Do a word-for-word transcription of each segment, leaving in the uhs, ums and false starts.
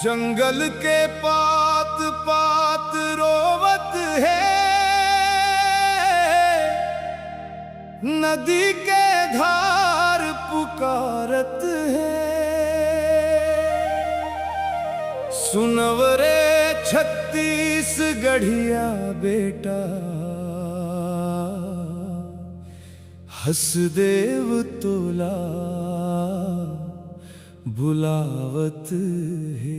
जंगल के पात पात रोवत हे, नदी के धार पुकारत हे। सुनव रे छत्तीसगढ़िया बेटा, हसदेव तोला बुलावत हे।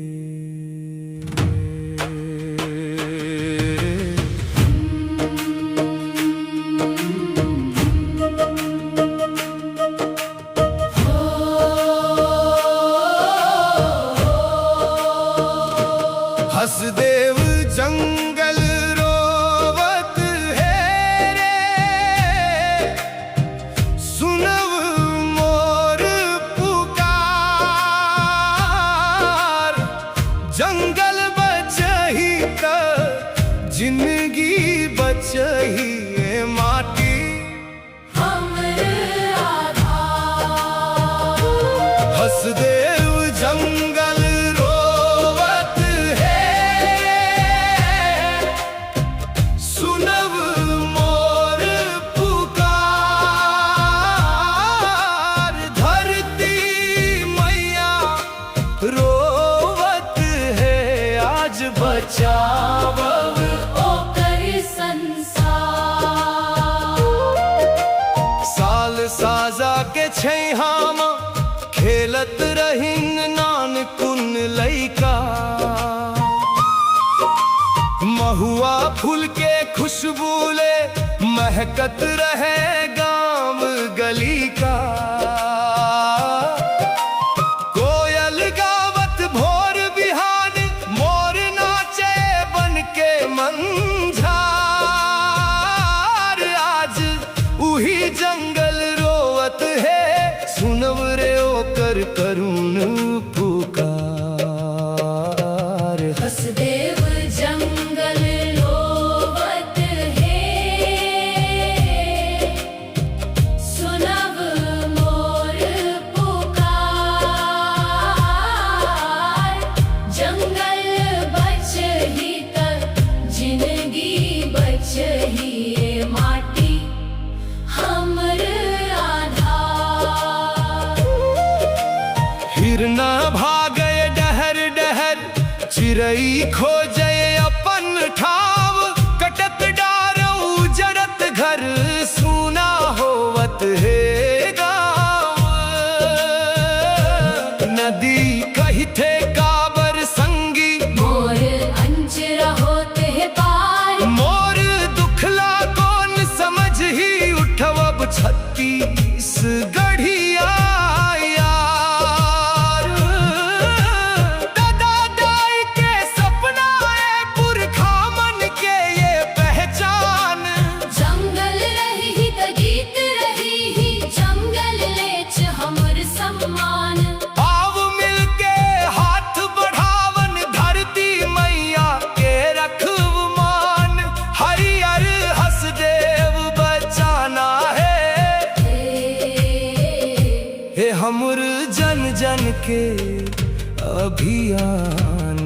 हसदेव जंगल रोवत हे रे, सुनव मोर पुकार। जंगल बचही त जिंदगी बचही ए माटी। हमर आधार। हसदेव जंगल रोवत हे, सुनव मोर पुकार। धरती मैया रोवत हे, आज बचावव ओकर संसार। साल साजा के छैहा म खेलत रहिन नानकुन लइका। महुआ फूल के खुशबू ले महकत रहे गांव गली का। कोयल गावत भोर बिहान, मोर नाचे बन के मंझार। आज उही जंगल रोवत हे, सुनव रे ओकर करुण पुकार। हसदेव जंगल रोवत हे, सुनव मोर पुकार। जंगल बचही त जिंदगी बचही ए माटी। हमर आधार। हिरना भागे डहर डहर, चिरई खोजे अपन ठाव। कटत डार उजरत घर, सूना होवत हे गाँव। नदी कहिथे काबर संगी, मोर अंचरा होत हे पार। मोर दुखला कोन समझही, उठव अब छत्तीसगढ़िया यार। ददा दाई के सपना ए पुरखा मन के ये पहचान। जंगल रही त गीत रही ही, जंगल लेच हमर सम्मान। आव मिलके हाथ बढ़ावन, धरती मैया के रखव मान। हरियर हसदेव बचाना हे, हे हमर जन जन के अभियान।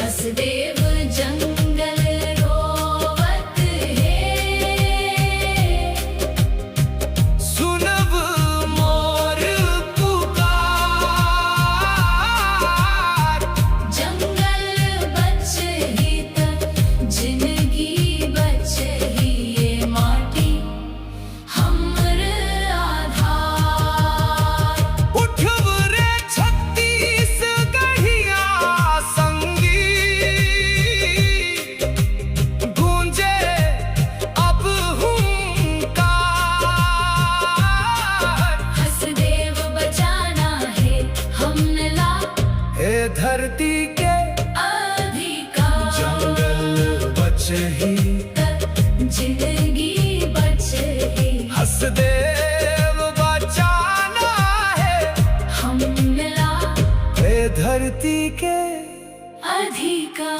हसदेव जंगल रोवत हे, सुनव मोर पुकार। जंगल बचही त जिंदगी बचही ए माटी। हमर आधार। उठव रे छत्तीसगढ़िया संगी, गूंजे अब हुंकार। हसदेव बचाना हे हमन ला, ए धरती के अधिकार। जंगल बचही त जिंदगी बचही। हसदेव बचाना हे हमन ला, ए धरती के अधिकार।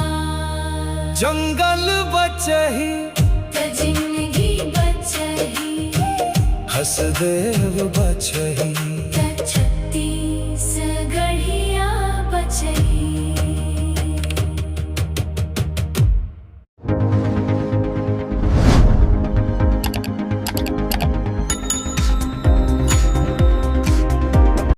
जंगल बचही त जिंदगी बचही। हसदेव बचही